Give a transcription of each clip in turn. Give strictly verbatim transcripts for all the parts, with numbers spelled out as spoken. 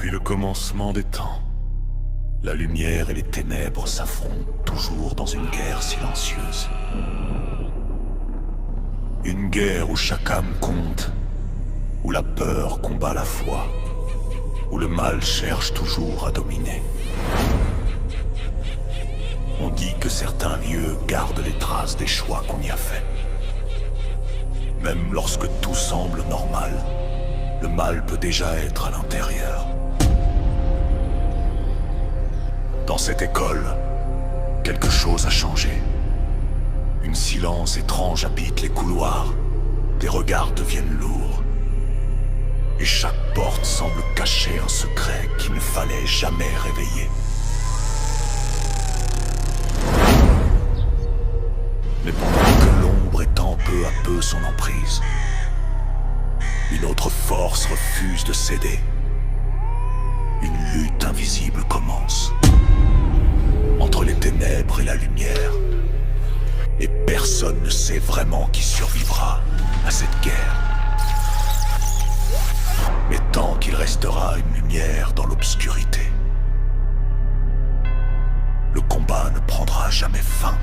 Depuis le commencement des temps, la lumière et les ténèbres s'affrontent toujours dans une guerre silencieuse. Une guerre où chaque âme compte, où la peur combat la foi, où le mal cherche toujours à dominer. On dit que certains lieux gardent les traces des choix qu'on y a faits. Même lorsque tout semble normal, le mal peut déjà être à l'intérieur. Dans cette école, quelque chose a changé. Un silence étrange habite les couloirs. Des regards deviennent lourds. Et chaque porte semble cacher un secret qu'il ne fallait jamais réveiller. Mais pendant que l'ombre étend peu à peu son emprise, une autre force refuse de céder. Une lutte invisible commence entre les ténèbres et la lumière. Et personne ne sait vraiment qui survivra à cette guerre. Mais tant qu'il restera une lumière dans l'obscurité, le combat ne prendra jamais fin.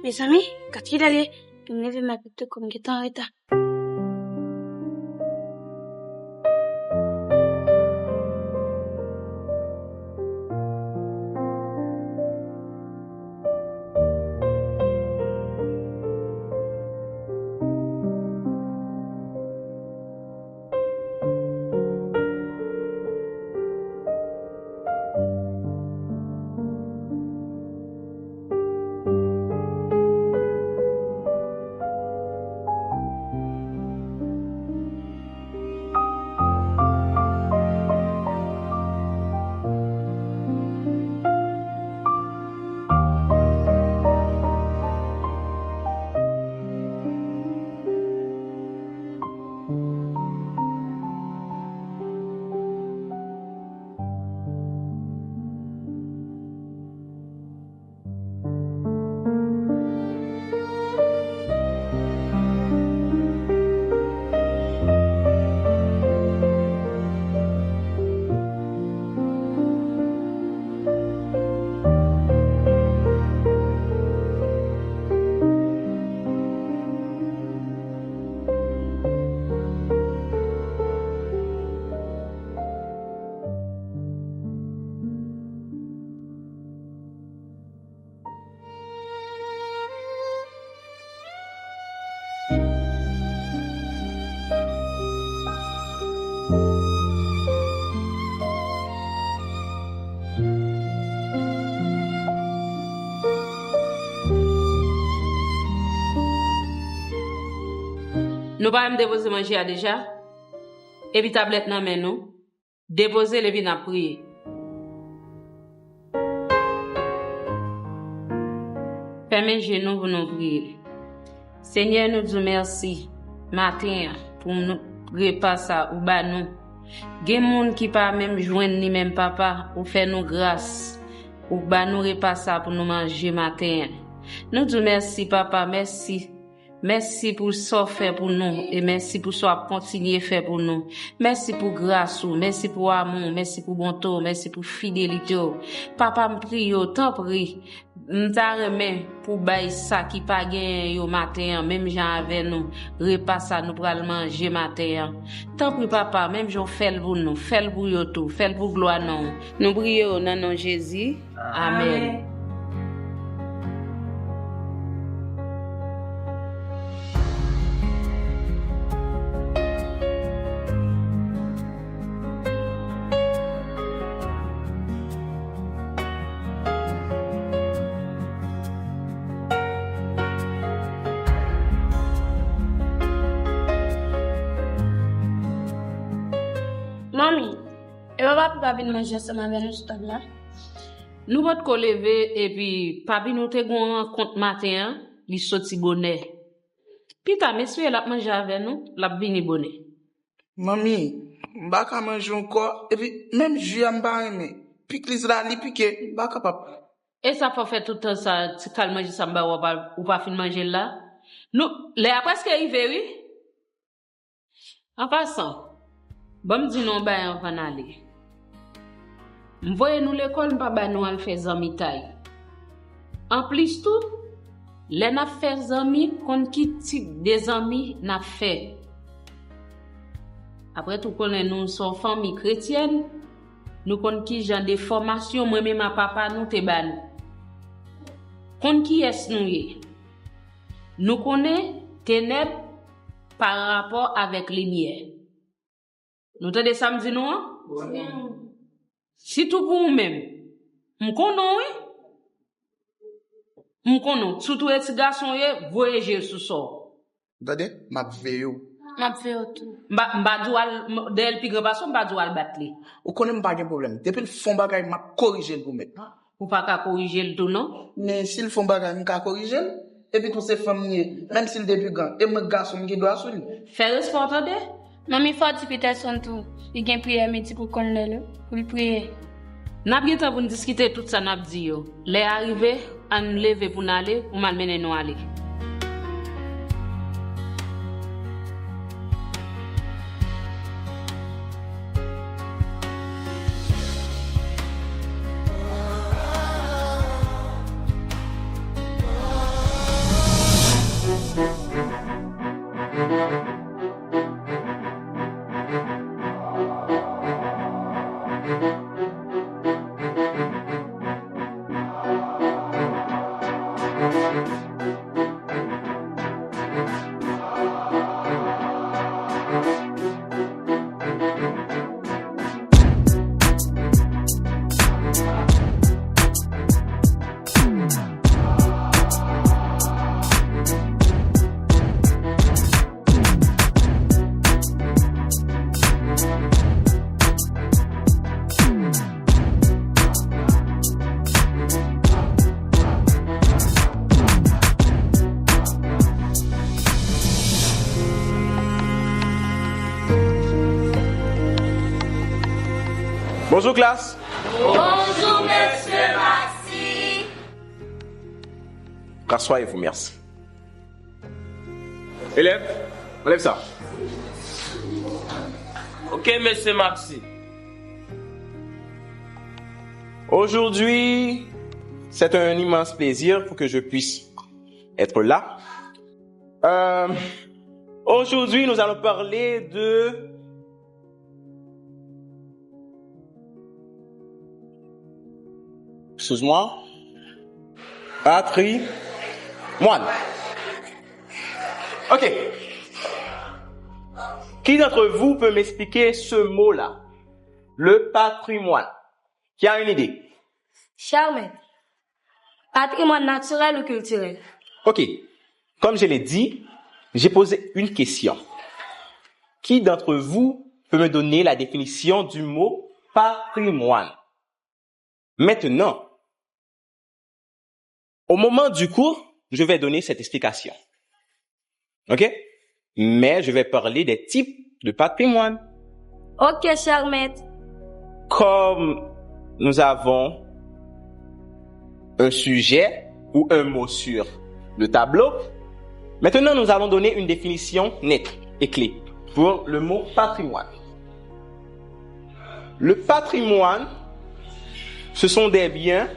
Mezanmi, gad kilè l ye. M leve m ap tou kòm m gentan an reta. Nou pa menm depoze manje a deja? Epi tablèt nan men nou. Depoze l epi n ap priye. Fèmen je nou pou nou priye. Senyè, nou di w mèsi maten an pou nou, repa sa ou ba nou. Gen moun ki pa menm jwenn li menm, Papa, ou fè nou gras. Ou ba nou repa sa pou nou manje maten an. Nou di w mèsi, Papa, mèsi. Mèsi pou sa w fè pou nou, e mèsi pou sa w ap kontinye fè pou nou. Mèsi pou gras ou, mèsi pou amou w, mèsi pou bonte w, mèsi pou fidelite w. Papa, m priye w, tanpri, m ta renmen pou w bay sa ki pa genyen yo maten an, menm jan avè nou, repa sa nou pral manje maten an. Tanpri, Papa, menm jan w fè l pou nou, fè l pou yo tou, fè l pou glwa non w. Nou priye w nan non Jezi. Amèn. Manmi, e pa papi pa vin manje ansanm avè nou sou tab la? Nou potko leve epi papi nou te gen yon rankont maten an, li soti bonè. Pita, m espere l ap manje avè nou, l ap vini bonè. Manmi, m pa ka manje ankò, epi menm ji a m pa renmen. Pikliz la, li pike, m pa kapab. E sa fè w fè tout tan sa, ti kal manje sa m ba w, ou pa, ou pa fin manje l la? Nou, lè a prèske rive, wi. An pasan, ban m di nou yon bagay anvan n ale. M voye nou lekòl, m pa ba nou al fè zanmitay. Anplis tou, lè n ap fè zanmi, konn ki tip de zanmi n ap fè. Apre tou, konnen nou se yon fanmi kretyèn, nou konn ki jan de fòmasyon manman ak papa nou te ba nou. Konn kiyès nou ye. Nou konnen tenèb pa rapò avèk limyè. Nou tande sa m di nou an? Sitou pou ou menm. M konnen w, wi. M konnen w. Sitou e ti gason w ye, voye je sou sa w. Tande? M ap veye w. M ap veye w tou. M pa, m pa di w al, m, dèyè l pi gran pase w, m pa di w al bat li. Ou konnen m pa gen pwoblèm. Depi l fè yon bagay, m ap korije l pou mèt. Ou pa ka korije l tou, non? Men si l fè yon bagay, m ka korije l. Epi tou se fanm li ye, menm si l te pi gran. E mwen gason, m gen dwa sou li. Fè respè w, tande? Manmi, fò w di Peterson tou, li gen priyè midi pou konn lè l, pou l priye. N ap gen tan pou n diskite tout sa n ap di yo. Lè a rive, ann leve pou n ale, ou m al mennen nou ale. Bonjour classe. Bonjour monsieur Maxi. Rasseyez-vous, merci. Élève, enlève ça. Ok, monsieur Maxi. Aujourd'hui, c'est un immense plaisir pour que je puisse être là. Euh, aujourd'hui, nous allons parler de Excuse-moi. Patrimoine. Ok. Qui d'entre vous peut m'expliquer ce mot-là? Le patrimoine. Qui a une idée? Cher maître, patrimoine naturel ou culturel? Ok. Comme je l'ai dit, j'ai posé une question. Qui d'entre vous peut me donner la définition du mot patrimoine? Maintenant, au moment du cours, je vais donner cette explication. Ok? Mais je vais parler des types de patrimoine. Ok, cher maître. Comme nous avons un sujet ou un mot sur le tableau, maintenant nous allons donner une définition nette et claire pour le mot patrimoine. Le patrimoine, ce sont des biens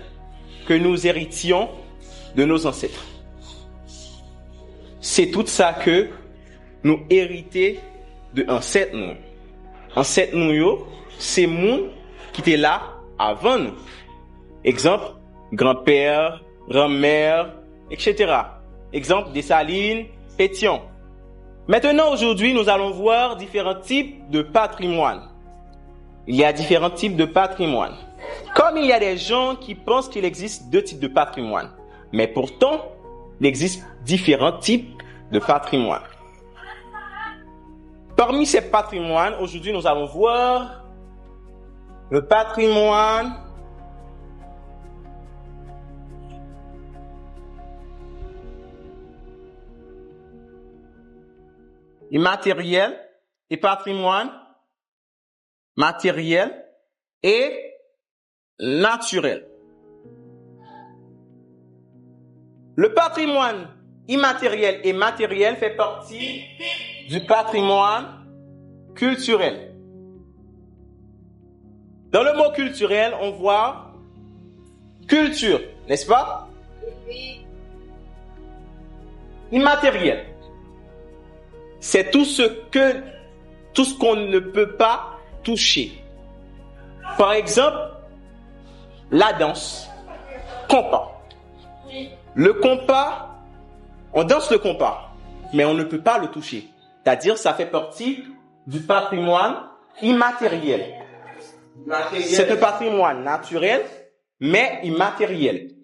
que nous héritions de nos ancêtres. Se tout sa ke nou erite de ansèt nou. Ansèt nou yo, se moun ki te la avan nou. Egzanp, granpè, granmè, et cetera. Egzanp, Desalin, Petyon. Maintenant, aujourd'hui, nous allons voir différents types de patrimoine. Il y a différents types de patrimoine. Comme il y a des gens qui pensent qu'il existe deux types de patrimoine, mais pourtant, il existe différents types de patrimoine. Parmi ces patrimoines, aujourd'hui, nous allons voir Le patrimoine immatériel et patrimoine matériel et naturel. Le patrimoine immatériel et matériel fait partie du patrimoine culturel. Dans le mot culturel, on voit culture, n'est-ce pas? Immatériel. C'est tout ce que, tout ce qu'on ne peut pas toucher. Par exemple, la danse, compas. Le compas, on danse le compas, mais on ne peut pas le toucher. C'est-à-dire, ça fait partie du patrimoine immatériel. C'est un patrimoine naturel, mais immatériel.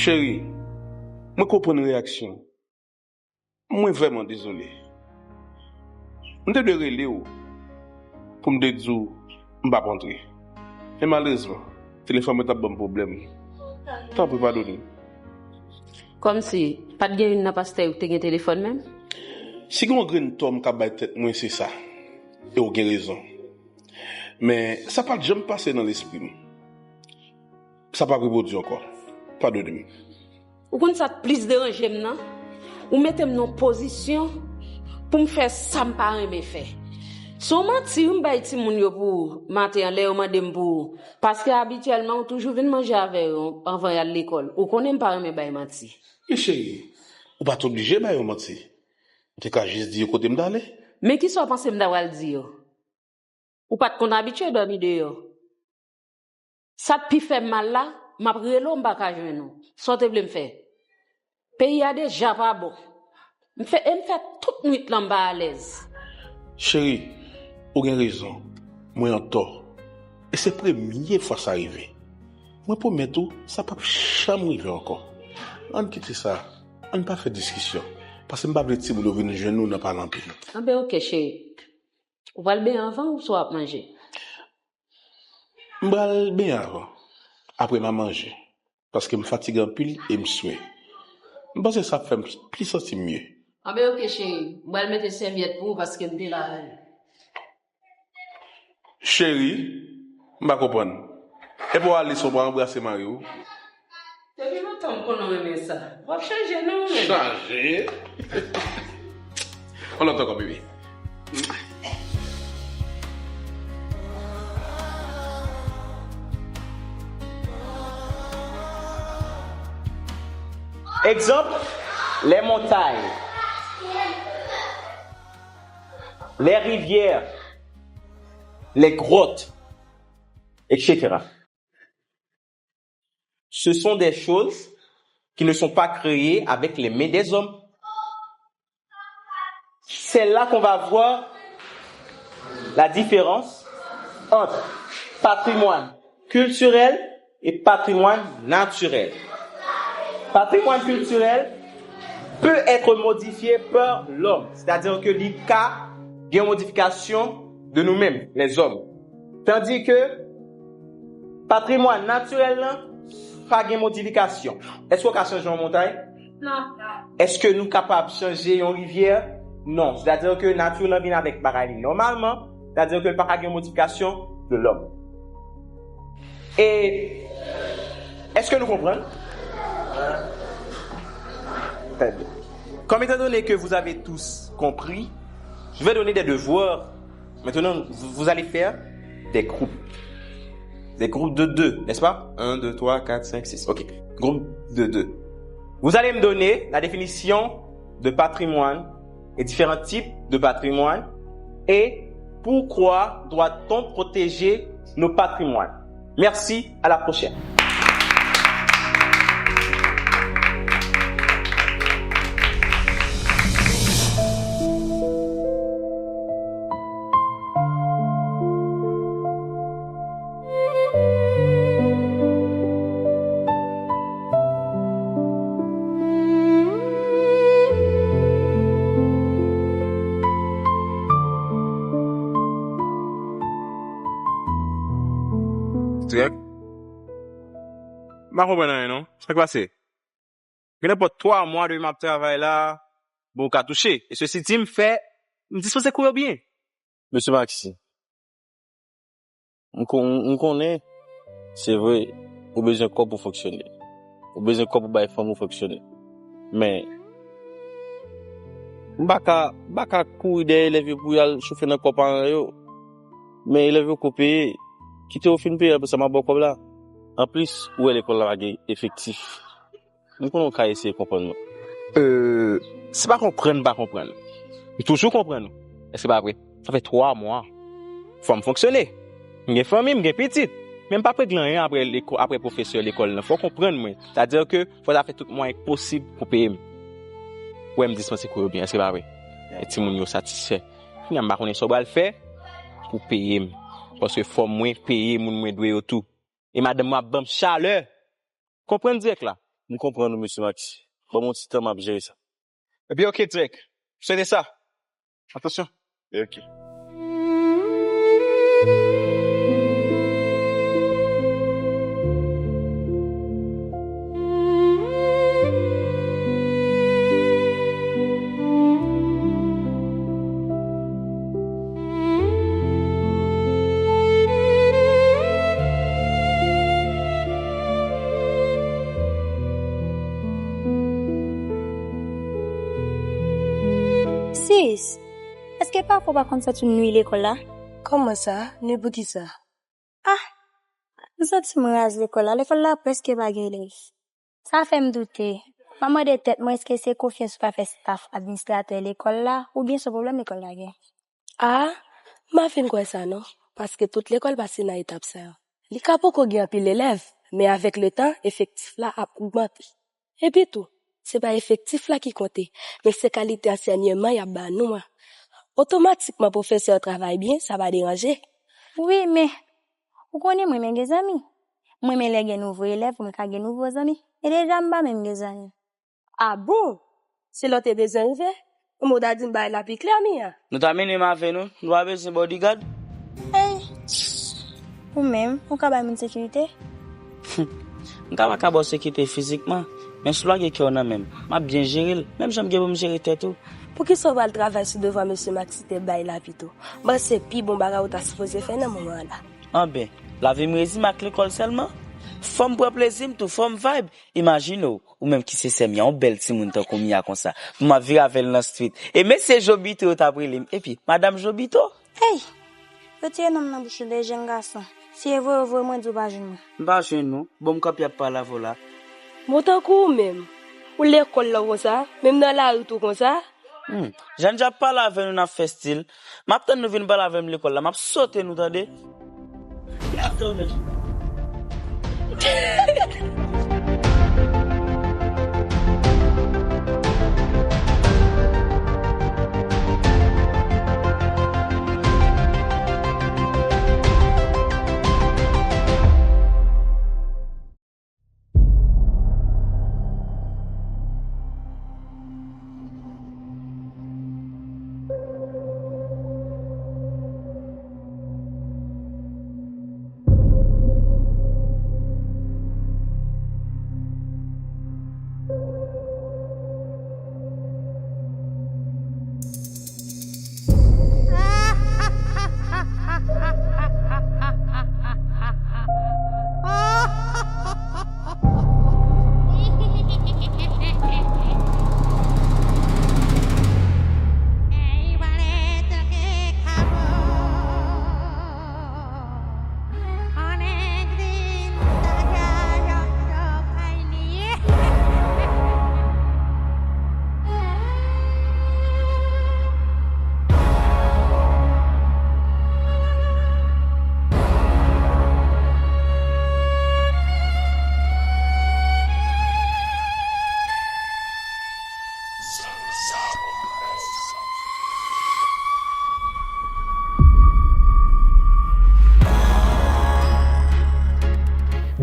Cheri, mwen konprann reyaksyon w. Mwen vrèman dezole. M te dwe rele w pou m te di w m p ap antre. Men malerezman, telefòn mwen t ap ban m pwoblèm. Tanpri, padone m. Kòmsi, pa t gen youn nan pastè yo ki te gen telefòn menm? Si gen yon grenn tò m ka bay tèt mwen, se sa. E w gen rezon. Men, sa pa t janm pase nan lespri m. Sa p ap repwodui ankò. Padone m. Ou konn sa k plis deranje m nan? Ou mete m nan yon pozisyon pou m fè sa m pa renmen fè. Se yon manti wi m bay timoun yo pou ou maten an lè yo mande m pou ou. Paske abityèlman ou toujou vin manje avè yo anvan y al lekòl. Ou konnen m pa renmen bay manti. Men cheri, ou pa t oblije bay yo manti. Ou te ka jis di yo kote m t ale. Men kisa w panse m ta pral di yo? Ou pa t konn abitye dòmi deyò. Sa k pi fè m mal la, m ap rele w, m pa ka jwenn ou. Sa w te vle m fè? Peyi a deja pa bon. M fè, e m fè tout nwit lan m pa alèz. Cheri, ou gen rezon. Mwen antò. E se premye fwa sa rive. Mwen pwomèt ou, sa p ap janm rive ankò. Ann kite sa. Ann pa fè diskisyon. Paske m pa vle timoun yo vin jwenn nou nan pale anpil. Anben, oke, cheri. Ou pral benyen anvan oubyen w ap manje? M pral benyen avan. Apre m a manje. Paske m fatige anpil e m swe. M panse sa ap fè m plis santi m mye. Anben, oke, cheri. M pral mete sèvyèt pou ou paske m te la avè l. Cheri, m pa konprann. Epi w ale san w pa anbrase mari w? Depi lontan m konnen w renmen sa. W ap chanje non, ou menm. Chanje? Yon lòt ankò, bebe. Egzanp, les montagnes, les rivières, les grottes, et cetera. Ce sont des choses qui ne sont pas créées avec les mains des hommes. C'est là qu'on va voir la différence entre patrimoine culturel et patrimoine naturel. Patrimoine culturel peut être modifié par l'homme, c'est-à-dire que li ka gen modifikasyon de nou menm, les hommes. Tandis que patrimoine naturel lan pa gen modifikasyon. Èske w ka chanje yon montay? Non. Èske nou kapab chanje yon rivyè? Non. Sètadi ke nati lan vin avèk bagay li nòmalman, sètadi ke l pa ka gen modifikasyon de lòm. E èske nou konprann? Très bien. Comme étant donné que vous avez tous compris, je vais donner des devoirs. Maintenant, vous, vous allez faire des groupes. Des groupes de deux, n'est-ce pas? Un, deux, trois, quatre, cinq, six. Ok. Groupe de deux. Vous allez me donner la définition de patrimoine et différents types de patrimoine et pourquoi doit-on protéger nos patrimoines. Merci, à la prochaine. Trèk. M pa konprann anyen non. Sa k pase? Gen nenpòt twa mwa depi m ap travay la, bon, ou ka touche. E sesi di m fè, m dispoze kouri byen. Mesye Maxi, m kon- m konnen, se vre, ou bezwen kòb pou fonksyone. Ou bezwen kòb pou bay fanmi w fonksyone. Men, m pa ka, m pa ka kouri dèyè elèv yo pou y al chofe nan kò paran yo. Men elèv yo ko peye. Kite yo fin peye, apre sa, m ap ba w kòb la. Anplis, ou wè lekòl la pa gen efektif. M konnen w ka eseye konprann mwen. Euh, se pa konprann m pa konprann. M toujou konprann ou. Èske pa vre? Sa fè twa mwa. Fò m fonksyone. M gen fanmi, m gen pitit. Men m p ap regle anyen apre leko- apre pwofesè lekòl lan. Fò w konprann mwen. Sètadi ke fò w ta fè tout mwayen k posib pou peye m. Ou wè m dispanse kou yo byen, èske pa vre? E timoun yo satisfè. Kounye a m pa konnen sa w pral fè pou peye m. Paske fò mwen peye moun mwen dwe yo tou. E madanm mwen ap ban m chalè. Konprann dirèk la. M konprann ou, mesye Maxi. Ban m yon ti tan, m ap jere sa. Ebyen, oke, dirèk. Se de sa. Atansyon. Ok. Sis, èske pafwa w pa konn santi w nwi lekòl la? Kòman sa? Nwi poukisa? Ah! M santi m raz lekòl la. Lekòl la prèske pa gen elèv. Sa fè m doute. M ap mande tèt mwen èske se konfyans ou pa fè staf administratè lekòl la, oubyen se pwoblèm lekòl la gen? Ah, m pa fin kwè sa non, paske tout lekòl pase nan etap sa yo. Li ka poko gen anpil elèv, men avèk letan, efektif la ap ogmante. Epi tou, se pa efektif la ki konte, men se kalite ansèyman y ap ba nou an. Otomatikman, pwofesè yo travay byen, sa pa deranje. Wi, men, ou konnen mwen renmen gen zanmi. Mwen renmen lè gen nouvo elèv pou m ka gen nouvo zanmi. E deja m pa menm gen zanmi. Ah bon? Se lè w te bezwen rive? Ou ta di m bagay la pi klè, Mia. Nou ta mennen m avè nou, nou pa bezwen bodyguard. Ey, ou menm, ou ka bay moun sekirite? M ka pa ka ba w sekirite fizikman, men si w lage kè w nan men m, m ap byen jere l, menm jan m gen pou m jere tèt ou. Poukisa w pral travay sou devwa mesye Maxi te bay la pito? M panse pi bon bagay ou ta sipoze fè nan moman an la. Anben, lavi m rezime ak lekòl sèlman? Fò m pran plezi m tou, fò m vibe. Imajine w, ou menm ki se sè Mia, yon bèl timoun tankou Mia konsa, pou m ap vire avè l nan street. E mesye Jobito yo t ap rele m, epi, madanm Jobito? Ey! Retire non m nan bouch ou de jèn gason. Si e voye, voye mwen di w pa jwenn mwen. M pa jwenn ou. Bon, m kanpe ap pale avè w la. Bon, tankou ou menm. Ou lekòl la w konsa, menm nan lari tou konsa. Hmm. Jènjan ap pale avè nou, n ap fè stil. M ap tann nou vin pale avè m lekòl la. M ap sote nou, tande.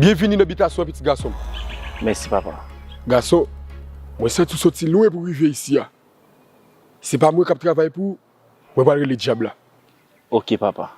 Byenvini nan bitasyon an, pitit gason m. Mèsi, papa. Gason, mwen santi w soti lwen pou w rive isi a. Se pa mwen k ap travay pou ou, mwen pral rele dyab la. Oke, papa.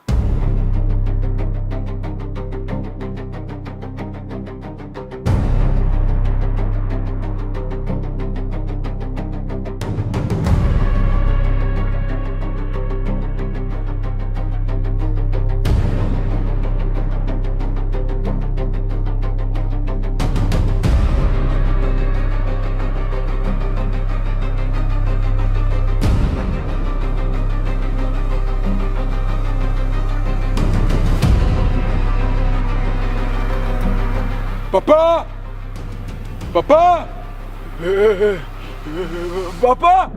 Papa! Papa! Papa!